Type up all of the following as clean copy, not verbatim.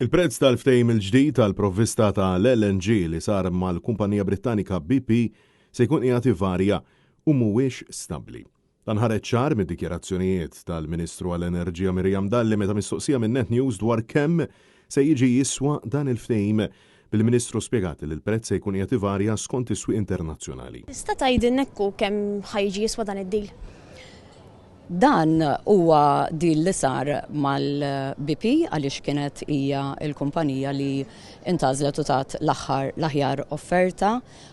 Il-prezz tal-ftehim il-ġdid għall-provvista ta' l-LNG li sar mal-kumpanija Brittanika BP se jkun qiegħed ivarja u mhuwiex stabbli. Dan ħareġ ċar mid-dikjarazzjonijiet tal-Ministru għall-Enerġija Miriam Dalli meta mistoqsija minn Net News dwar kemm se jiġi jiswa dan il-ftehim, bil-Ministru spjegat li l-prezz se jkun qiegħed ivarja skont is-swieq internazzjonali. Tista' tgħidilna hekk kemm ħa jiġi jiswa dan id-deal? Dan huwa deal li sar mal-BP għaliex kienet hija l-kumpanija li intgħażlet u tat l-aħħar l-aħjar offerta.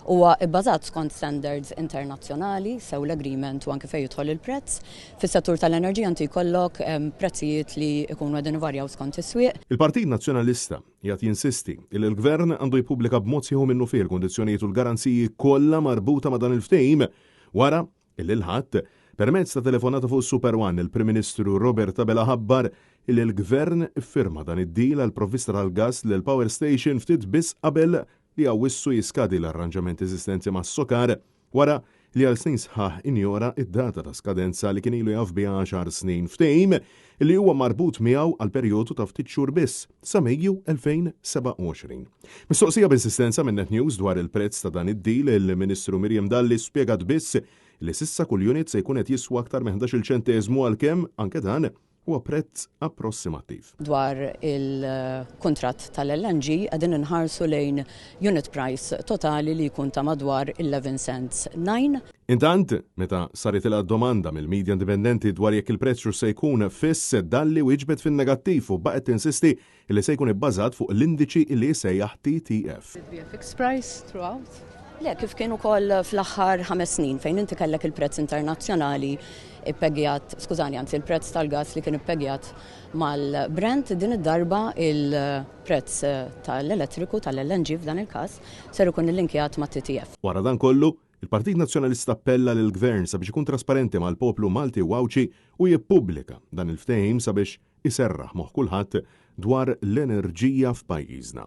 Huwa bbażat skont standards internazzjonali, sew l-agreement u anke fejn jidħol il-prezz. Fis-settur tal-enerġija inti jkollok prezzijiet li jkunu qegħdin ivarjaw skont is-swieq. Il-Partit Nazzjonalista qiegħed jinsisti li l-Gvern għandu jippubblika b'mod sħiħ u minnufih il-kundizzjonijiet u l-garanziji kollha marbuta ma' dan il-ftehim wara Illi l-Ħadd, permezz ta' telefonata fuq Super One, il-Prim Ministru Robert Abela ħabbar illi l-Gvern iffirma dan id-deal għall-provvista tal-gass lill-power station ftit biss qabel li Awwissu jiskadi l-arranġament eżistenti mas-Socar wara li għal snin sħaħ injora d-data ta' skadenza li kien ilu jaf biha għaxar snin, ftehim li huwa marbut miegħu għal perjodu ta' ftit xhur biss, sa Mejju 2027. Mistoqsija b'insistenza minn Net News dwar il-prezz ta' dan id-deal, il-Ministru Miriam Dalli spjegat biss li s'issa kull unit se jkun qed jiswa aktar minn 11-il ċenteżmu għalkemm anke dan huwa prezz approssimattiv. Dwar il-kuntratt tal-LNG qegħdin inħarsu lejn unit price totali li jkun ta' madwar 11 cents 9. Intant, meta saritilha domanda mill-media indipendenti dwar jekk il-prezz hux se jkun fiss, Dalli wieġbet fin-negattiv u baqgħet tinsisti li se jkun ibbażat fuq l-indiċi li jissejjaħ TTF. Will it be a fixed price throughout? Le, kif kien ukoll fl-aħħar ħames snin fejn inti kellek il-prezz internazzjonali ippegjat, skużani, anzi il-prezz tal-gass li kien ippegjat mal-Brent, din id-darba il-prezz tal-elettriku, tal-LNG f'dan il-każ, ser ikun illinkjat mat-TTF. Wara dan kollu, Il-Partit Nazzjonalista appella lill-Gvern sabiex ikun trasparenti mal-poplu Malti u Għawdxi u jippubblika dan il-ftehim sabiex iserraħ moħħ kulħadd dwar l-enerġija f'pajjiżna.